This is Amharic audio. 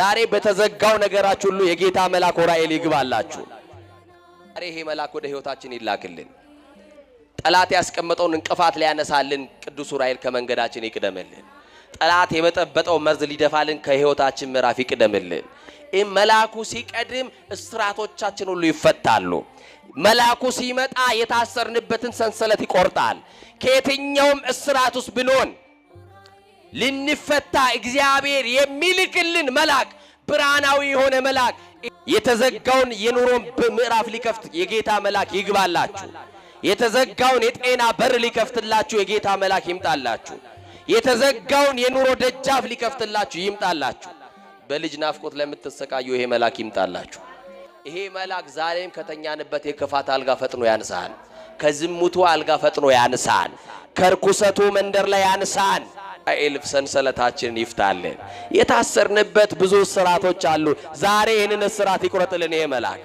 ዛሬ በተዘጋው ነገራችሁ ሁሉ የጌታ መልአክ ዑራኤል ይግባላችሁ። ዛሬ ይሄ መልአክ ወደ ህይወታችን ይላክልን። ጠላት ያስቀመጠውን እንቅፋት ሊያነሳልን ቅዱስ ዑራኤል ከመንገዳችን ይቅደምልን። ጠላት የበጠበጠው መርዝ ሊደፋልን ከህይወታችን ምዕራፍ ይቅደምልን። ይህ መልአኩ ሲቀድም እስራቶቻችን ሁሉ ይፈታሉ። መልአኩ ሲመጣ የታሰርንበትን ሰንሰለት ይቆርጣል። ከየትኛውም እስራት ውስጥ ብንሆን ልንፈታ እግዚአብሔር የሚልክልን መልአክ ብርሃናዊ የሆነ መልአክ የተዘጋውን የኑሮን ምዕራፍ ሊከፍት የጌታ መልአክ ይግባላችሁ። የተዘጋውን የጤና በር ሊከፍትላችሁ የጌታ መልአክ ይምጣላችሁ። የተዘጋውን የኑሮ ደጃፍ ሊከፍትላችሁ ይምጣላችሁ። በልጅ ናፍቆት ለምትሰቃዩ ይሄ መልአክ ይምጣላችሁ። ይሄ መልአክ ዛሬም ከተኛንበት የክፋት አልጋ ፈጥኖ ያንሳል። ከዝሙቱ አልጋ ፈጥኖ ያንሳል። ከርኩሰቱ መንደር ላይ ያንሳል። ኤልፍ ሰንሰለታችንን ይፍታልን። የታሰርንበት ብዙ እስራቶች አሉ። ዛሬ ይህንን እስራት ይቁረጥልን ይሄ መልአክ።